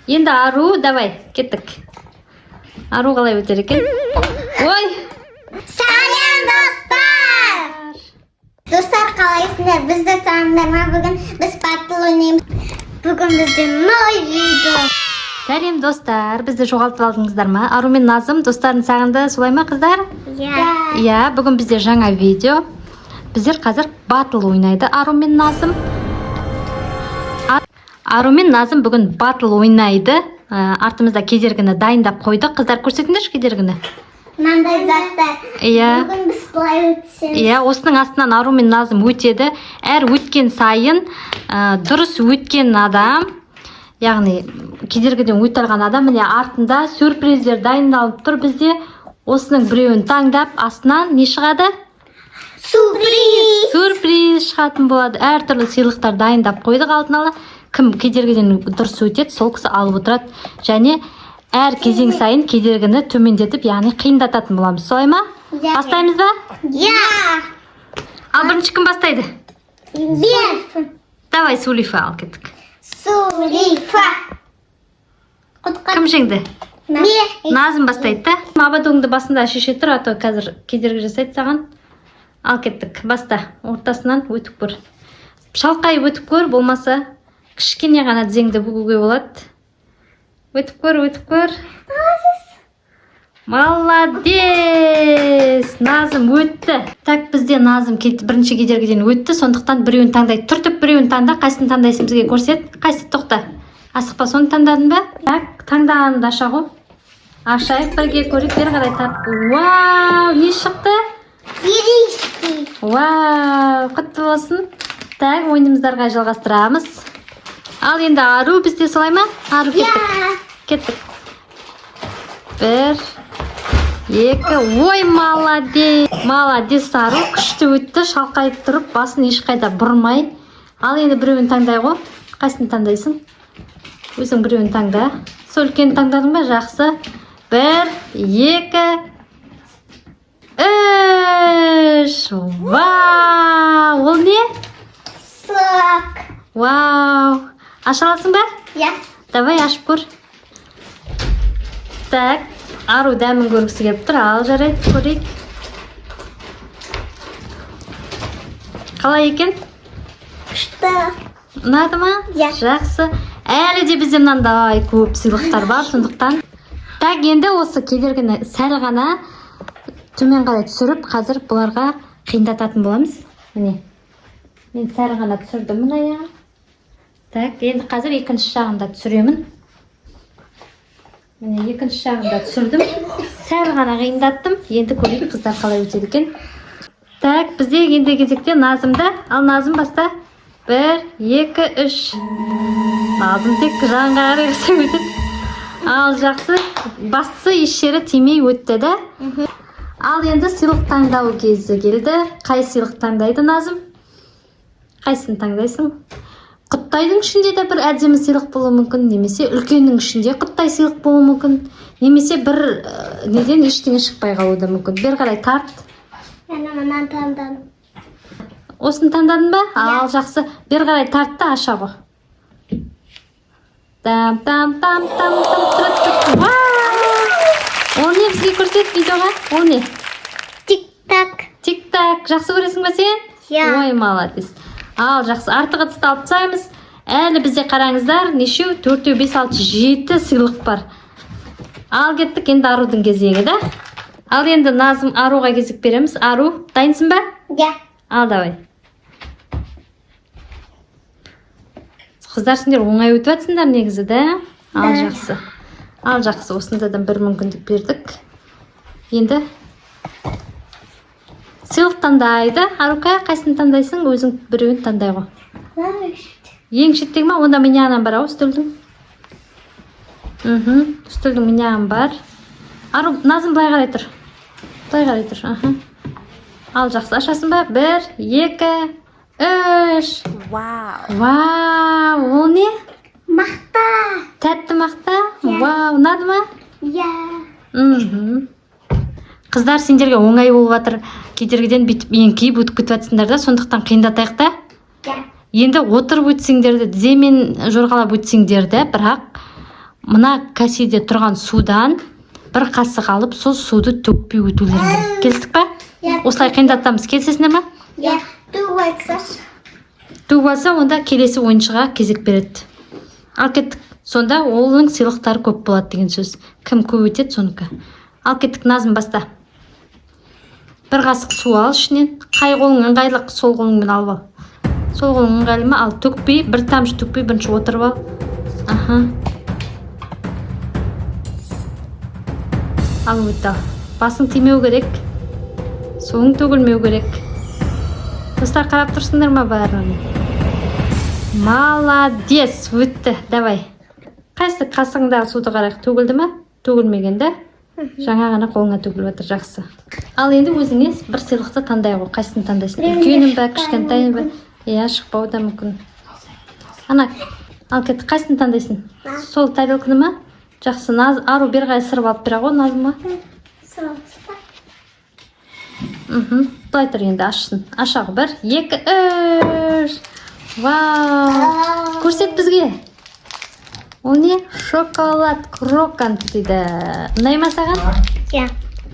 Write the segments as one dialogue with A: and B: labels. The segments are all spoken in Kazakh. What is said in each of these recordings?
A: Енді Ару, давай, кеттік. Ару қалай өтер екен? Ой!
B: Сәлем, достар! Достар, қалайсыңдар? Біз де сағындырма ма? Бүгін біз батыл ойнаймыз. Бүгін бізде новый видео.
A: Сәлем, достар! Бізді жоғалтып алдыңыздар ма? Ару мен Назым достарын сағынды, солай ма, қыздар?
B: Иә.
A: Иә, бүгін бізде жаңа видео. Біздер қазір батыл ойнайды Ару мен Назым. Ару мен Назым бүгін батыл ойнайды. Артымызда кедергіні дайындап қойдық. Қыздар, көрсетіңдерші кедергіні.
B: Мынандай заттар.
A: Иә.
B: Бүгін біз былай өтсеміз.
A: Иә, осының астынан Ару мен Назым өтеді. Әр өткен сайын дұрыс өткен адам, яғни кедергіден өте алған адам, міне, артында сюрприздер дайындалып тұр бізде. Осының біреуін таңдап, астынан не шығады?
B: Сюрприз!
A: Сюрприз шығатын болады. Әртүрлі сыйлықтар дайындап қойдық алдын ала. Кім кедергіден дұрыс өтеді, сол кісі алып отырады. Және әр кезең сайын кедергіні төмендетіп, яғни қиындататын боламыз. Солай ма?
B: Иә.
A: Бастаймыз ба?
B: Иә.
A: Ал бірінші кім бастайды?
B: Мен.
A: Давай, Сулифа, ал кеттік.
B: Сулифа. Құтқар.
A: Кім жеңді?
B: Мен.
A: Назым бастайды да. Ободогыңды басында шеше тұр, а то қазір кедергі жасайды саған. Ал кеттік, баста. Ортасынан өтіп көр. Шалқайып өтіп көр, болмаса кішкене ғана тізеңді бүгуге болады. Өтіп көр, өтіп көр. Молодец! Назым өтті. Так, бізде Назым бірінші кедергіден өтті, сондықтан біреуін таңдайды. Түртіп біреуін таңда, қайсысын таңдайсың, бізге көрсет. Қайсы, тоқта. Асықпа, соны таңдадың ба? Так, таңдағаныңды аша ғой. Ашайық, бірге көрейік, бері қарай тарт. Вау, не шықты?
B: Ириски.
A: Вау, құтты болсын. Так, ойынымызды ары қарай жалғастырамыз. Ал енді Ару бізде, солай ма? Ару, кеттік.
B: Иә.
A: Кеттік. Бір, екі, ой, молодец. Молодец, Ару, күшті өтті, шалқайып тұрып, басын ешқайда бұрмай. Ал енді біреуін таңдай ғой. Қайсысын таңдайсың? Өзің біреуін таңда. Сол үлкенін таңдадың ба? Жақсы. Бір, екі, үш. Вау! Ол не?
B: Сок.
A: Вау! Аша аласың ба?
B: Иә.
A: Давай, ашып көр. Так, Ару дәмін көргісі келіп тұр. Ал жарайды, көрейік. Қалай екен?
B: Күшті.
A: Ұнады ма?
B: Иә.
A: Жақсы. Әлі де бізде мынандай көп сыйлықтар бар, сондықтан. Так, енді осы кедергіні сәл ғана төмен қарай түсіріп, қазір бұларға қиындататын боламыз. Міне. Мен сәл ғана түсірдім мына аяғын. Так, енді қазір екінші жағын да түсіремін. Міне, екінші жағын да түсірдім. Сәл ғана қиындаттым. Енді көрейік, қыздар қалай өтеді екен. Так, бізде енді кезекте Назымда. Ал Назым, баста. Бір, екі, үш. Назым тек жанға қарай өтеді. Ал жақсы. Бастысы, еш жері тимей өтті да. Ал енді сыйлық таңдау кезі келді. Қай сыйлық таңдайды Назым? Қайсысын таңдайсың? Құттайдың ішінде де бір әдемі сыйлық болуы мүмкін, немесе үлкеннің ішінде құттай сыйлық болуы мүмкін, немесе бір неден ештеңе шықпай қалуы да мүмкін. Бері қарай тарт.
B: Мен мынаны таңдадым.
A: Осыны таңдадың ба? Ал жақсы. Бері қарай тарт та аша ғой. Там там там там там тұр, тұр. Вау! Ол не, бізге көрсет видеоға? Ол не?
B: Тик-так.
A: Тик-так. Жақсы көресің ба сен?
B: Иә.
A: Ой, молодец. Ал жақсы, артық ыдысты алып тастаймыз. Әлі бізде, қараңыздар, нешеу? Төртеу, бес, алты, жеті сыйлық бар. Ал кеттік, енді Арудың кезегі да. Ал енді Назым, Аруға кезек береміз. Ару, дайынсың ба?
B: Иә.
A: Ал давай. Қыздар, сендер оңай өтіп жатсыңдар негізі да. Ал
B: Да.
A: жақсы. Ал жақсы, осында да бір мүмкіндік бердік. Енді сыйлық таңдайды. Арука, қайсысын таңдайсың? Өзің біреуін таңдай ғой. Ең шеттегі ма? Онда мына жағынан бар ау үстелдің. Үстелдің мына жағын бар. Ару, Назым, былай қарай тұр. Былай қарай тұр. Аха. Ал жақсы, ашасың ба? Бір, екі, үш.
C: Вау.
A: Вау, ол не?
B: Мақта.
A: Тәтті мақта?
B: Иә.
A: Вау, ұнады ма?
B: Иә.
A: Қыздар, сендерге оңай болып жатыр. Кедергіден бүйтіп еңкейіп өтіп кетіп жатсыңдар да, сондықтан қиындатайық та.
B: Иә.
A: Енді отырып өтсеңдер де, тіземен жорғалап өтсеңдер де, бірақ Мына кәседе тұрған судан бір қасық алып, сол суды төкпей өтулерің керек. Келістік па?
B: Иә.
A: Осылай қиындатамыз, келісесіңдер ма?
B: Иә. Төгіп айтсашы.
A: Төгіп алса, онда келесі ойыншыға кезек береді. Ал кеттік. Сонда оның сыйлықтары көп болады деген сөз. Кім көп өтеді, соныкі. Ал кеттік, Назым, баста. Бір қасық су ал ішінен. Қай қолың ыңғайлы, сол қолыңмен алып ал. Сол қолың ыңғайлы ма? Ал, төкпей, бір тамшы төкпей, бірінші отырып ал. Аха, ал, өт. Ал, басың тимеу керек, суың төгілмеу керек. Достар, қарап тұрсыңдар ма бәрін? Молодец, өтті. Давай, қайсы қасығыңдағы суды қарайық. Төгілді ма? Төгілмеген да, жаңа ғана қолыңа төгіліп жатыр. Жақсы. Ал енді өзіңе бір сыйлықты таңдай ғой. Қайсысын таңдайсың?
B: Біреуінде
A: Үлкенін ба,
B: шықпауы
A: кішкентайын ба? Иә, шықпауы да мүмкін. Ана, ал кеттік. Қайсысын таңдайсың? Сол тарелканы ма? Жақсы. Наз, Ару, бері қарай сырып алып бере ғой Назымға.
B: Сол.
A: Былай тұр енді, ашсын. Аша ғой. Бір, екі, үш! Вау! Көрсет бізге. Ол не? Шоколад крокант дейді. Ұнай ма саған?
B: Иә.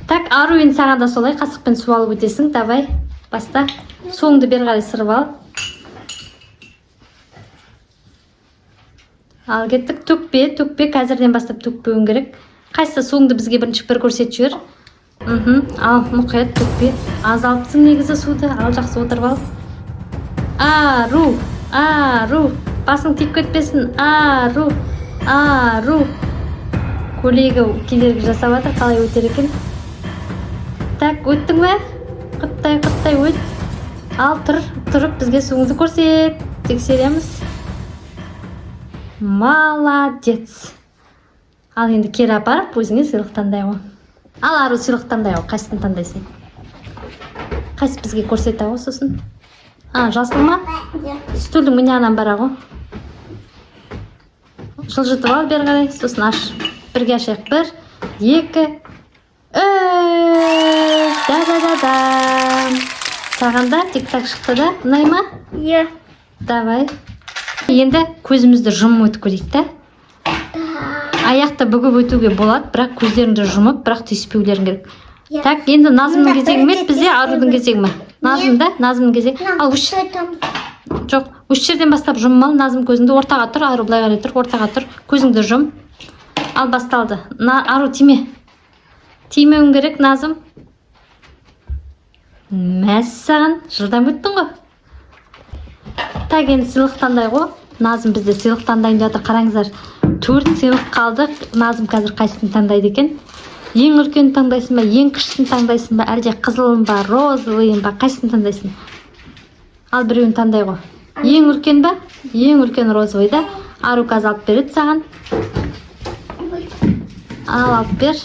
A: Так, Ару, енді саған да солай қасықпен су алып өтесің. Давай, баста. Суыңды бері қарай сырып ал. Ал кеттік. Төкпе, төкпе, қазірден бастап төкпеуің керек. Қайсы суыңды бізге бірінші бір көрсетіп жібер. Ал, мұқият, төкпе. Аз алыпсың негізі суды. Ал, жақсы, отырып ал. Ару, Ару, басың тиіп кетпесін. Ару, Ару, көйлегі кедергі жасап жатыр. Қалай өтер екен? Так, өттің бе? Құттай, құттай, өт. Ал тұр, тұрып бізге суыңды көрсет, тексереміз. Молодец. Ал енді кері апарып, өзіңе сыйлық таңдай ғой. Ал, Ару, сыйлық таңдай ғой. Қайсысын таңдайсың? Қайсы бізге көрсете ғой сосын? А, жасыл ма?
B: Иә.
A: Стульдің мына жағынан бара ғой. Жылжытып ал бері қарай, сосын аш. Бірге ашайық. Бір, екі, үш! Да, да, да, да! Саған да тик так шықты да. Ұнай ма?
B: Иә.
A: Давай, енді көзімізді жұмып өтіп көрейік та. Аяқты бүгіп өтуге болады, бірақ көздеріңді жұмып, бірақ тиіспеулерің керек.
B: Иә.
A: Так, енді Назымның
B: Мында
A: кезегі ме
B: бір
A: бізде, Арудың кезегі ме? Назым да, Назымның кезегі. Ал үш, жоқ, үш жерден бастап жұмып ал, Назым, көзіңді. Ортаға тұр, Ару, былай қарай тұр, ортаға тұр, көзіңді жұм. Ал, басталды. На, Ару, тиме, тимеуің керек. Назым, мәссаған, жылдам өттің ғой. Так, енді сыйлық таңдай ғой. Назым бізде сыйлық таңдайын деп жатыр. Қараңыздар, төрт сыйлық қалды. Назым қазір қайсысын таңдайды екен? Ең үлкенін таңдайсың ба, ең кішісін таңдайсың ба, әлде қызылын ба, розовыйын ба? Қайсысын таңдайсың? Ал, біреуін таңдай ғой. Ең үлкен ба? Ең үлкен розовый да. Ару қазір алып береді саған. Ал, алып бер.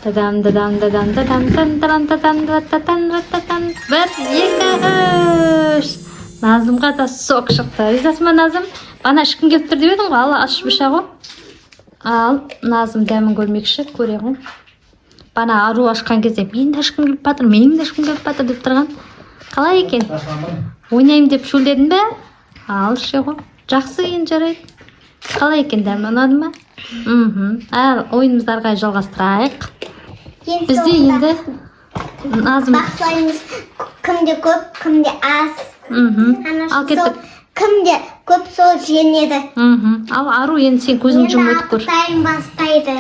A: Тадам, дадам, дадам, дадам, тан, таран, татан, рататан, рататан. Бір, екі, үш! Назымға да сок шықты. Ризасың ба, Назым? Ана, ішкім келіп тұр деп едің ғой. Ал, ашып іше ғой. Ал, Назым дәмін көрмекші, көре ғой. Бана Ару ашқан кезде «Мен де ішкім келіп жатыр, менің де ішкім келіп жатыр» деп тұрған. Қалай екен? Ойнаймын деп шөлдедің бе? Ал, іше ғой. Жақсы, енді жарайды. Қалай екен дәмі, ұнады ма? Ал ойынымызды ары қарай жалғастырайық.
B: Ең
A: Бізде
B: соңында
A: енді Назым
B: бақылаймыз, кімде көп, кімде аз. Ана
A: Ал
B: сол
A: кеттік.
B: Кімде көп, сол жеңеді.
A: Ал, Ару, енді сен көзіңді жұмып өтіп көр.
B: Алтайым бастайды.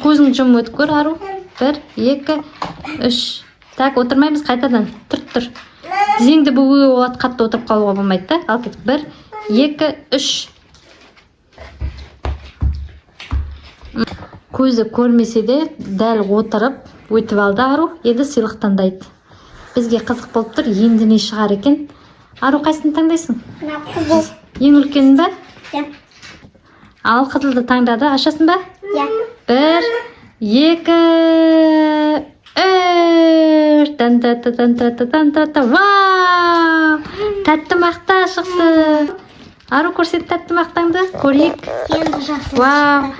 A: Көзіңді жұмып өтіп көр, Ару. Бір, екі, үш! Так, отырмаймыз қайтадан. Тұр, тұр. Тізеңді бүгуге болады, қатты отырып қалуға болмайды да. Ал кеттік. Бір, екі, үш! Көзі көрмесе де, дәл отырып өтіп алды Ару. Енді сыйлық таңдайды. Бізге қызық болып тұр, енді не шығар екен? Ару, қайсысын таңдайсың?
B: Мына қызыл.
A: Ең үлкенін ба?
B: Иә.
A: Ал, қызылды таңдады. Ашасың ба?
B: Иә.
A: Бір, екі, үш! Тан та та тан та та тан та та! Вау, тәтті мақта шықты! Ару, көрсет тәтті мақтаңды, көрейік.
B: Енді жасыл.
A: Вау!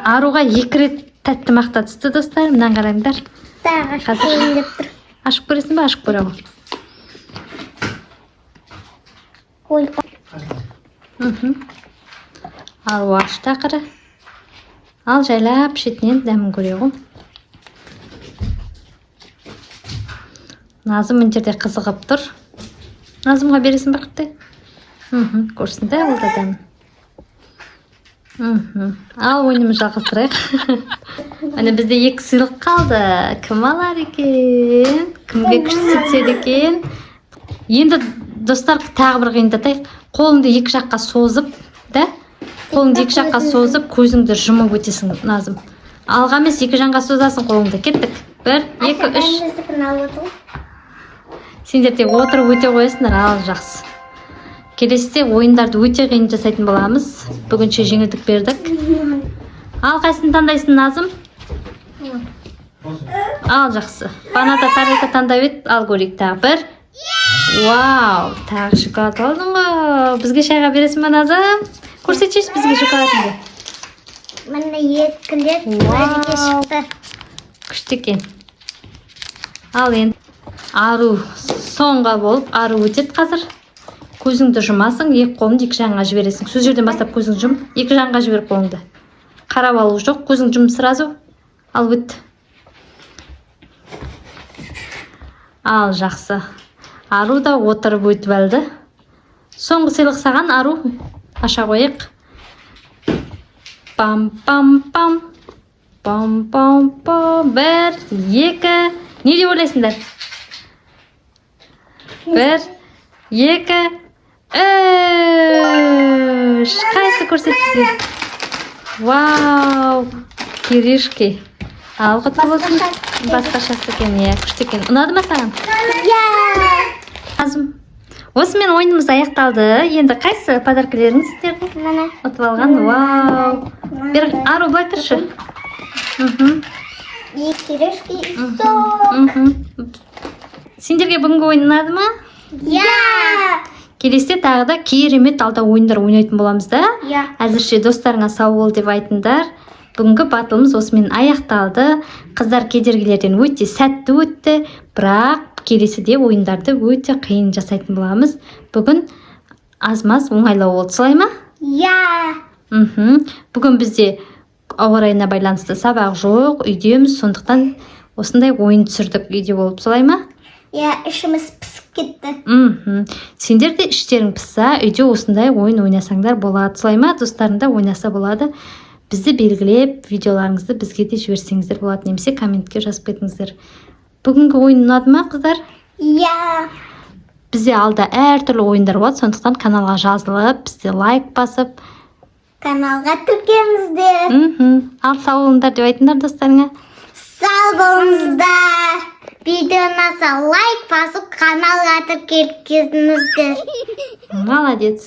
A: Аруға екі рет тәтті мақта түсті, достар. Мынаны қараңдар.
B: Тағы
A: Қазір.
B: ашайын деп тұр.
A: Ашып көресің ба? Ашып көре ғой.
B: Ой.
A: Ару ашты ақыры. Ал, жайлап шетінен дәмін көре ғой. Назым мына жерде қызығып тұр. Назымға бересің бе, Құттай? Көрсін да ол да дәмін. Ал, ойынымызды жалғастырайық. Міне, бізде екі сыйлық қалды. Кім алар екен? Кімге күшті түседі екен? Енді, достар, тағы бір қиындатайық. Қолыңды екі жаққа созып да, қолыңды екі жаққа созып, көзіңді жұмып өтесің, Назым. Алға емес, екі жаққа созасың қолыңды. Кеттік: бір, екі, үш.
B: Бәріміздікін алып отыр.
A: Сендер тек отырып өте қоясыңдар. Ал, жақсы, келесіде ойындарды өте қиын жасайтын боламыз. Бүгінше жеңілдік бердік. Ал, қайсысын таңдайсың, Назым? Ал, жақсы, бағана тарелка таңдап еді. Ал, көрейік тағы бір. Вау, тағы шоколад алдың ғой. Бізге шайға бересің ба, Назым? Көрсетші бізге шоколадыңды.
B: Міне, екілер
A: Вау.
B: бірге шықты.
A: Күшті екен. Ал, енді Ару соңға болып, Ару өтеді қазір. Көзіңді жұмасың, екі қолыңды екі жағыңа жібересің. Сол жерден бастап көзіңді жұм, екі жағыңа жібер қолыңды. Қарап алу жоқ, көзіңді жұм сразу. Ал, өт. Ал, жақсы, Ару да отырып өтіп алды. Соңғы сыйлық саған, Ару. Аша қояйық. Пам, пам, пам, пам, пам, пам. Бір, екі. Не деп ойлайсыңдар? Бір, екі, үш. Қайсы? Көрсет бізге. Вау, киришки! Ал, құтты болсын. Басқашасы екен, иә, күшті екен. Ұнады ма саған?
B: Иә.
A: Назым, осымен ойынымыз аяқталды. Енді қайсы подаркілерің сіздердің?
B: Міне.
A: Ұтып алған. Вау! Бер, Ару, былай тұршы.
B: Екі кирешки и сок.
A: Сендерге бүгінгі ойын ұнады ма?
B: Иә.
A: Келесіде тағы да керемет алда ойындар ойнайтын боламыз да.
B: Иә.
A: Әзірше достарыңа сау бол деп айтыңдар. Бүгінгі батылымыз осымен аяқталды. Қыздар кедергілерден өте сәтті өтті, бірақ келесіде ойындарды өте қиын жасайтын боламыз. Бүгін аз маз оңайлау болды, солай ма?
B: Иә.
A: Бүгін бізде ауа райына байланысты сабақ жоқ, үйдеміз, сондықтан осындай ойын түсірдік үйде болып, солай ма?
B: Иә, ішіміз пісіп кетті.
A: Сендер де іштерің пысса, үйде осындай ойын ойнасаңдар болады, солай ма? Достарың да ойнаса болады. Бізді белгілеп, видеоларыңызды бізге де жіберсеңіздер болады немесе комментке жазып кетіңіздер. Бүгінгі ойын ұнады ма, қыздар?
B: Иә.
A: Бізде алда әртүрлі ойындар болады, сондықтан каналға жазылып, бізде лайк басып,
B: Каналға тіркеліңіздер.
A: Ал, сау болыңдар деп айтыңдар достарыңа.
B: Сау болыңыздар. Видео ұнаса, лайк басып, каналға тіркеліп кетіңіздер.
A: Молодец.